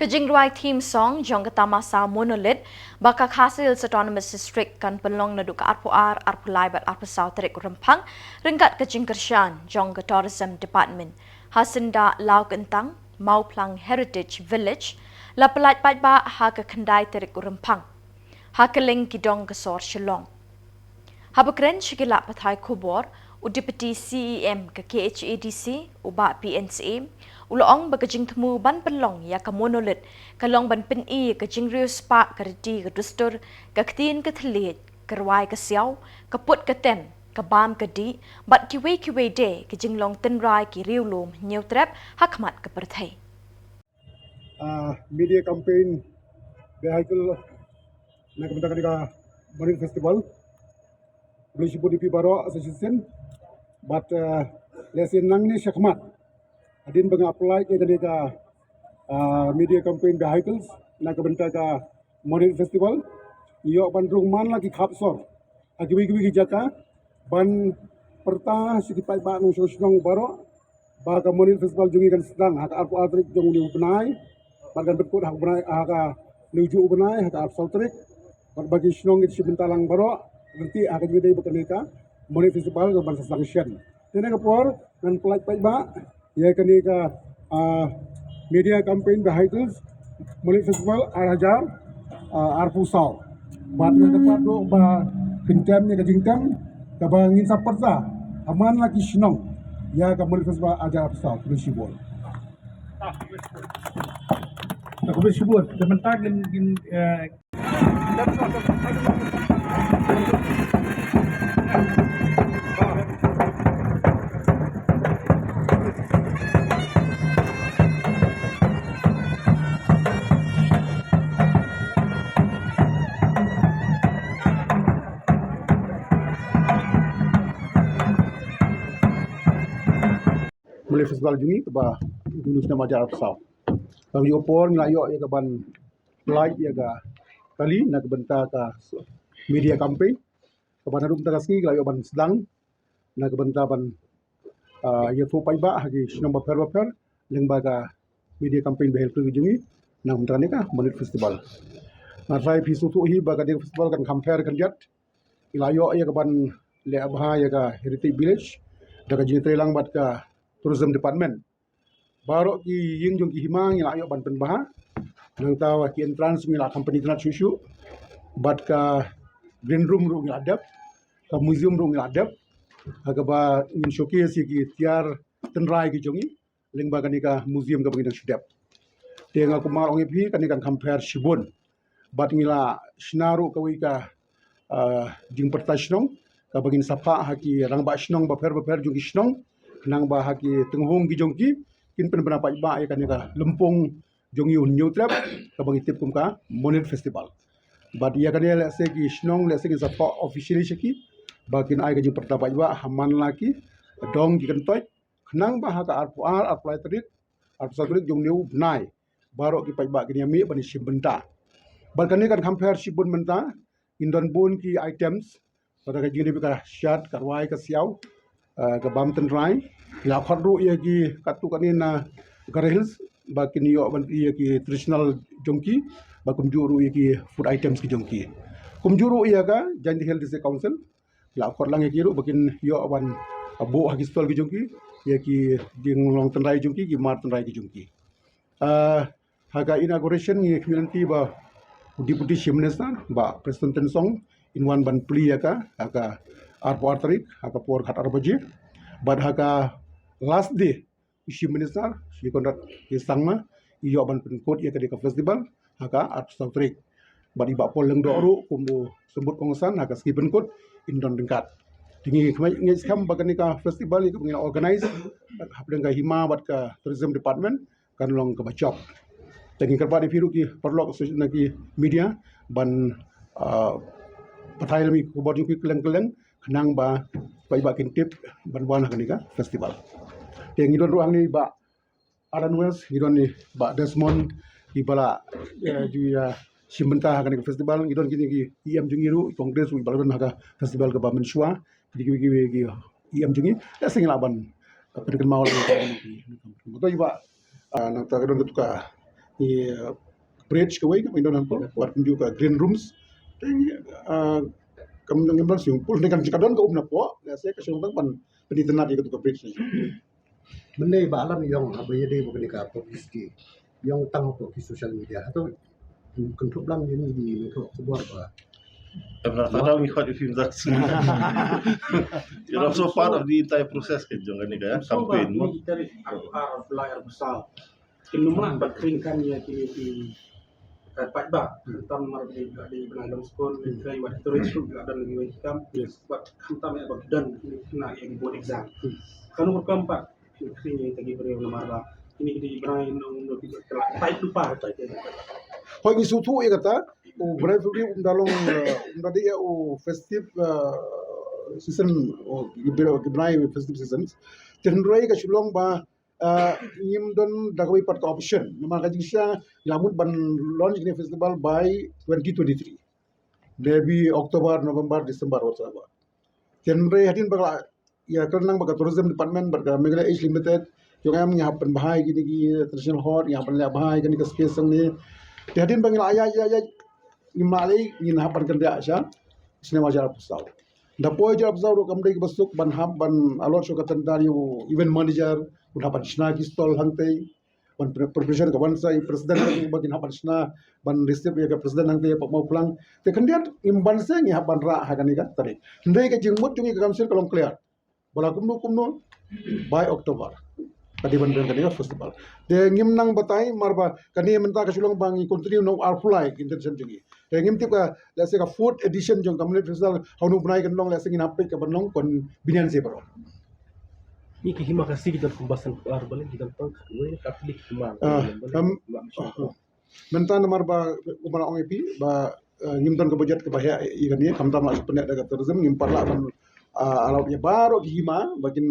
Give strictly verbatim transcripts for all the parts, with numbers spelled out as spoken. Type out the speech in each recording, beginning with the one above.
Ka jingrwai theme song jong ka tamasa Monolith ba ka Khasi Hills Autonomous District kan pynlong naduh ka arphew ar, arphew lai bad arphew saw tarik u Rymphang, ryngkat ka jingkyrshan jong ka Tourism Department ha Syndah Lawkyntang, Mawphlang Heritage Village, la pyllait paidbah ha ka khyndai tarik u Rymphang ha kylleng ki dong ka sor Shillong. Haba kren sha ki lad pathai khubor, u Deputy C E M ka K H A D C, u Bah P N Syiem, u la ong ba ka jingthmu ban pynlong ïa ka Monolith ka long ban pyni ïa ka jingriewspah, ka riti ka dustur, ka ktien ka thylliej, ka rwai ka siaw, ka put ka tem, ka bam ka dih, bad kiwei kiwei de ki jinglong tynrai ki riewlum Hynñiewtrep ha khmat ka pyrthei. Ah, media campaign vehicle na ka bynta kane ka Monolith Festival. Khublei shibun ïa phi baroh sa shisien. Bad, ah, lehse nangne shakhmat, hadien ba nga pyllait ïa kane ka, ah, media campaign vehicles na ka bynta ka Monolith Festival, ngi ïoh ban rung man la ki khap sor ha kiwei kiwei ki jaka ban pyrta sha ki paidbah nongshong shnong baroh ba ka Monolith Festival jong ngi kan sdang ha ka arphew ar tarik jong une u bnai, bad kan pynkut ha ka bnai, ha ka, une u juh u bnai, ha ka arphew saw tarik. Bad ba ki shnong ki shim bynta lang baroh, lynti ha ka jingïadei bad kane ka Monolith Festival kan ban sdang shen. Te na ka por ngan pyllait paidbah ïa kane ka, ah, media campaign vehicles Monolith Festival ar hajar, ah, arphew saw. Bad nga kyrpad ruh ba kin tem ïa ka jingtem kaba ngin sa pyrta ha man la ki shnong ïa ka Monolith Festival ar hajar arphew saw. Khublei shibun. Khublei shibun. Te mynta ngin, ngin, eh, Monolith Festival jong ngi kaba jong u snem ar hajar arphew saw. Kaba ïoh por ngi la ïoh ïa ka ban pyllait ïa ka kali na ka bynta ka media campaign. Kaba naduh mynta ka sngi ngi la ïoh ban sdang na ka bynta ban, ah, ïathuh paidbah ha ki shnong bapher bapher lyngba ka media campaign vehicle jong ngi na ka bynta kane ka Monolith Festival. Nga tharai phi sngewthuh hi ba kane ka festival kan kham pher khyndiat. Ngi la ïoh ïa ka ban leh bha ïa ka Heritage Village da ka jingïatreilang bad ka Tourism Department. Baroh ki ïing jong ki hima ngi la ïoh ban pynbha. Nangta ki entrance ngi la kham pynitynnad shuh shuh. Bad ka green room ruh ngi la dep, ka museum ruh ngi la dep, ha kaba ngin showcase ïa ki tiar tynrai ki jong ngi lyngba kane ka museum kaba ngi dang shu dep. Te nga kumba nga la ong ïa phi, kane kan kham pher shibun. Bad ngi la shna ruh kawei ka, ah, jingpyrta shnong kaba ngin sa phah ha ki rangbah shnong bapher bapher jong ki shnong, khnang ba ha ki tynghung ki jong ki kin pynbna paidbah ïa kane ka lympung jong ngi u Hynñiewtrep kaba ngi tip kum ka Monolith Festival. Bad ïa kane lehse ki shnong lehse ngin sa phah officially sha ki ba kin ai ka jingpyrta paidbah ha man la ki dong ki kyntoit, khnang ba ha ka arphew ar, arphew lai tarik, arphew saw tarik jong une u bnai, baroh ki paidbah kin ïa mih ban ïa shim bynta. Bad kane kan kham pher shibun mynta, ngin don bun ki items, lada ka jingim ka shad, ka rwai, ka siaw, eh, ka bam tynrai. Ngi la khot ruh ïa ki katto katne na Garo Hills ba kin ïoh ban ïa ki traditional jong ki, bad kumjuh ruh ïa ki food items ki jong ki. Kumjuh ruh ïa ka Jaintia Hills District Council, ngi la khot lang ïa ki ruh ba kin ïoh ban, ah, buh ha ki stall ki jong ki ïa ki jinglong tynrai jong ki, ki mar tynrai ki jong ki. Ah, ha ka inauguration ngi khmih lynti ba u Deputy Chief Minister Bah Prestone Tynsong in wan ban plie ïa ka ha ka arphew ar tarik ha ka por khatar baje. Bad ha ka last day u Chief Minister Shri Conrad K Sangma i ïoh ban pynkut ïa ka dei ka festival ha ka arphew saw tarik. Bad i Bah Paul Lyngdoh ruh kum u symbud kongsan ha ka sngi pynkut in don ryngkat. Te ngi khmih, ngi skhem ba kane ka festival ïa kaba ngi la organize hapdeng ka hima bad ka tourism department kan long kaba jop. Te ngi kyrpad ïa phi ruh ki paralok na ki media ban, ah, pathai lem ïa ki khubor jong phi kylleng kylleng khnang ba paidbah kin tip ban wan ha kane ka festival. Te ngi don ruh hangne i Bah Alan Wells, ngi don i Bah Desmond, kiba la, eh, ju ïa shim bynta ha kane ka festival, ngi don kine ki E M jong ngi ruh, Congress ruh, ba la don ha ka festival kaba mynshuwa, kine kiwei kiwei ki E M jong ngi, lehse ngi lah ban pynkynmaw lem ïa ki. Nangta i Bah, ah, nangta ka don katu ka Ïa bridge kawei ka mih don hangto, bad kumjuh ka green rooms. Te, ah, kam ngim don swimming pool, ne kan jaka don ka um na pdeng, lehse ka shu long tang ban pynitynnad ïa katu ka bridge ne. Mynne ba Alan ïong haba ïadei bad kane ka publicity, ïong tang ha ki social media, hato kynthup lang ïa ni, ni kynthup khubor ba. Em, na, na, na, ngi khot ïa phim dak. You're also part of the entire process kan jong kane ka, ya, campaign mo. Ni tarik ar, ar, lai ar besar. Kin num lah bad kring kan ïa ki, ki, eh, paidbah. Tam mar di, di bnai long skul, di kring bad turis tu, la don lagi wei kam. Yes. Bad khamtam ïa bad don, na ïa ki board exam. Kanu kam pat, kring ïa ki briew namar ba kini ki bnai nong, nong ki telah, tai tu pa, tai tu. Hoi, ngi sngewthuh ïa kata, u bnai February um da long, eh, um da dei ïa u festive, eh, season, u ki bnai, ki bnai festive seasons. Te hynrei ka shu long ba, ah, ngim don da kawei pat ka option. Namar ka jingshisha ngi la mut ban launch kane festival by twenty twenty-three. Maybe October, November, December whatsoever. Te hynrei hadien ba ka la ïakren lang bad ka tourism department bad ka Meghalaya Age Limited, jong em ngi hap pynbha ïa kine ki traditional hut, ngi hap pynleh bha ïa kane ka space hangne. Te hadien ba ngi la ïa, ïa, ïa, ngim lah lei, ngin hap ban kynriah sha snem ar hajar arphew saw. Da poi hajar arphew saw ruh kam dei kaba suk ban hap ban allot shuh ka tender ïa u event manager, un hap ban shna ki stall hangtei, ban pre-, preparation ka wan sa i president ba kin hap ban shna, ban receive ïa ka president hangtei ïa Pop Mawphlang. Te khyndiat ngim banse ngi hap ban rah ha kane ka tarik. Hynrei ka jingmut jong ngi ka council ka long clear. Ba la kumno kumno, by October ka dei ban don kane ka festival. Te ngim nang batai, namar ba kane mynta ka shu long ba ngi continue na u arphew lai ka intention jong ngi. Te ngim tip ka, lehse ka fourth edition jong ka Mynleit Festival, ha une u bnai kan long, lehse ngin hap peit ka ban long convenience baroh. Ni ki hima Khasi ki don kumba san ar bale, ki don tang khatwei, Catholic hima. Ah, em, Mynta namar ba, kumba la ong ïa phi ba, eh, ngim don ka budget kaba heh ïa kane, khamtam la shu pyneh da ka tourism, ngim pat lah ban, ah, allow ïa baroh ki hima ba kin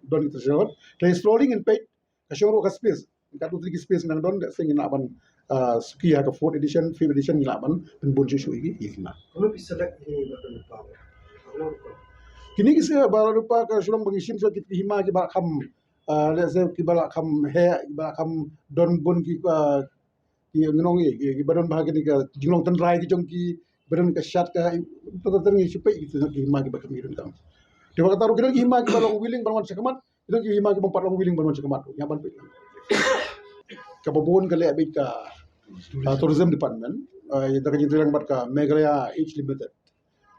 don ki traditional. Te slowly ngin peit, ka shong ruh ka space, katto katne ki space nang don, lehse ngin lah ban, ah, suki ha ka fourth edition, fifth edition ngin lah ban pynbun shuh shuh ïa ki hima. Kumno phi select ïa kine ba don rupa? Kine ki sha ba don rupa ka shu long ba ngi shim shuh ki hima kiba kham, ah, lehse kiba la kham heh, kiba la kham don bun ki, ah, ki ngi ong ïa ki, kiba don bha kine ka jinglong tynrai ki jong ki, ba don ka shad ka, to to ngi shu peit ki hima kiba kham ki donkam. Te ba kata ruh ki don ki hima kiba long willing ban wan sha khmat, ki don ki hima kiba ym pat long willing ban wan sha khmat, ïa ban peit. Kaba bun ka leh beit ka, ah, tourism department, ah, ïa ka jingtreilang bad ka Meghalaya Age Limited.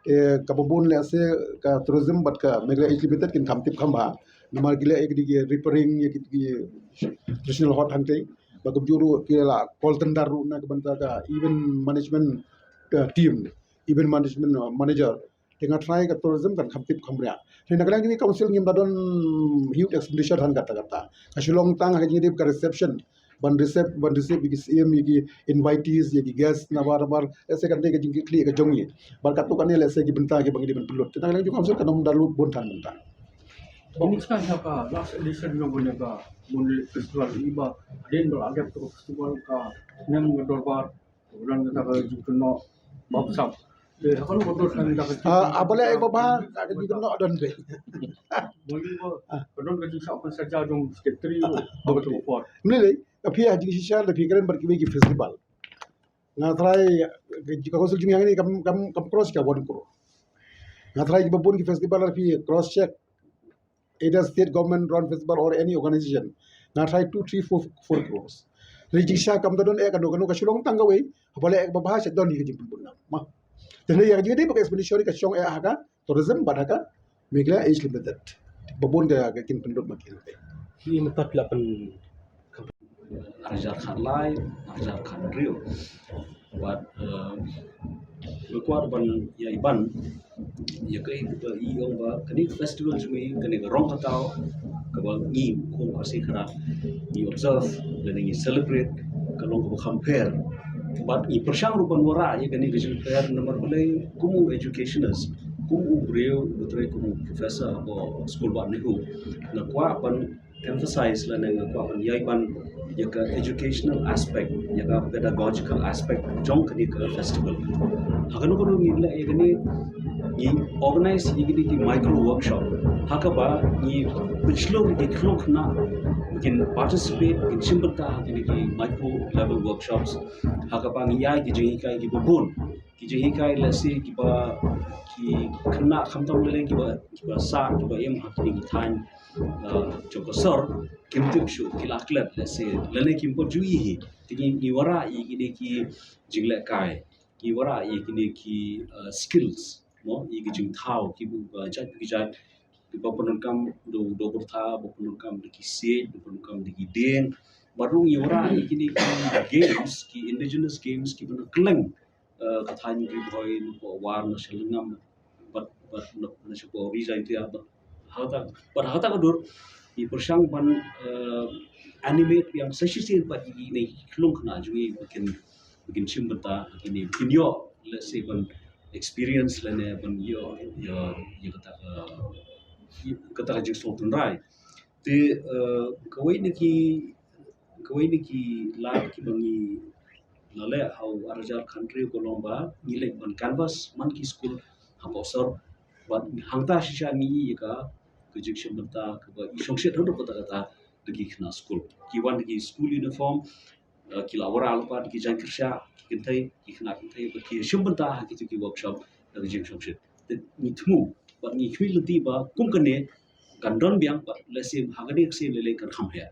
Eh, kaba bun lehse ka tourism bad ka Meghalaya Age Limited kin kham tip kham bha. Namar ki leh ïa ki, ki repairing ïa ki, ki traditional hut hangtei. Ba kumjuh ruh ki la call tender ruh na ka bynta ka event management, eh, team, event management, eh, manager. Te nga tharai ka tourism kan kham tip kham riang. Te na ka liang jong ngi council ngim da don huge expenditure than kata kata. Ka shu long tang ha ka jingdei ka reception. Ban receive, ban receive ïa ki syiem, ïa ki invitees, ïa ki guest, nabar nabar, lehse kan dei ka jingkitkhlieh ka jong ngi. Bad katto katne lehse ki bynta kiba ngi dei ban pynlut. Te na ka liang jong council kan ym da lut bun than bynta. Ini kan ka last edition jong kane ka Mynleit Festival, iba hadien ba la dep ka festival ka snem ka dorbar, ka don kata ka jingkynnoh bapsap. Eh, ha kano ka dur kan da ka, ah, ah, balei ba bha ka jingkynnoh don be. Bagi ba ka don ka jingshisha kan saja jong secretary. Ah, ba ka tu por. Mlei lei, ka phi ha jingshisha da phi kren bad kiwei ki festival. Nga tharai ka council jong ngi hangne kam, kam, kam cross ka one crore. Nga tharai kiba bun ki festival da phi cross check, either state government run festival or any organization. Nga tharai two, three, four, four crores. Te jingshisha kam da don eh kano kano, ka shu long tang kawei, haba leh eh ba bha sha don ïa ka jingpynbun nam. Ma. Te ïa ka jingdei ba ka expenditure ka shong eh ha ka tourism bad ha ka Meghalaya Age Limited. Ba bun ka, ka kin pynlut ma ki. Ki mynta phi la pyn Ar hajar khatlai, ar hajar khathynriew. Bad, eh, nga kwah ban ïa ban ïa kaei kaba i ong ba kane ka festival jong ngi, kane ka Rong Ka Taw kaba ngi kum Khasi Khara ngi observe lane ngi celebrate, ka long kaba kham pher. Bad ngi pyrshang ruh ban wanrah ïa kane ka jingpher namar balei kum u educationist, kum u briew, u trei kum u professor ha skul ba NEHU, nga kwah ban emphasize lane nga kwah ban ïai ban ïa ka educational aspect, ïa ka pedagogical aspect jong kane ka festival. Ha kano kano ngi leh ïa kane, ngi organize ïa kine ki micro workshop ha kaba ngi pynshlur ïa ki khyllung khynnah, kin participate, kin shim bynta ha kine ki micro level workshops ha kaba ngi ïai ki jinghikai kiba bun, ki jinghikai lehse kiba ki khynnah khamtam lehse kiba kiba sah kiba im ha kine ki thaiñ jong ka sor kim tip shuh, ki la klet lehse lane kim pat ju ïohi. Te ngi ngi wanrah ïa kine ki jinglehkai, ngi wanrah ïa kine ki skills, mo, ïa ki jingthaw kiba jait ki jait, kiba pyndonkam da u pyrtha, ba pyndonkam da ki siej, ba pyndonkam da ki dieng. Bad ruh ngi wanrah ïa kine ki games, ki indigenous games kiba na kylleng ka thaiñ Ri Bhoi, na Pohwar, na Shillong, bad bad na sha Pohwar Ri Jaiñtia, bad hata bad hata ka dur ngi pyrshang ban animate biang sa shisien pat ïa kine ki khyllung khynnah jong ngi ba kin ba kin shim bynta ha kine, ba kin ïoh lehse ban experience lane ban ïoh ïa ïa kata ka ïa kata ka jingsngew tynrai. Te kawei na ki kawei na ki lad kiba ngi la leh ha u ar hajar khathynriew ka long ba ngi leit ban canvass man ki skul hapoh sor, bad hangta shisha ngi ïohi ïa ka ka jingshim bynta kaba i shongshit haduh katta katta da ki khynnah skul. Ki wan da ki school uniform, ki la wanrah lypa da ki jaiñkyrshah, ki kynthei, ki khynnah kynthei, bad ki shim bynta ha kito ki workshop da ka jingshongshit. Te ngi thmu bad ngi khmih lynti ba kum kane kan don biang, bad lehse ha kane ka sien lei lei kan kham heh.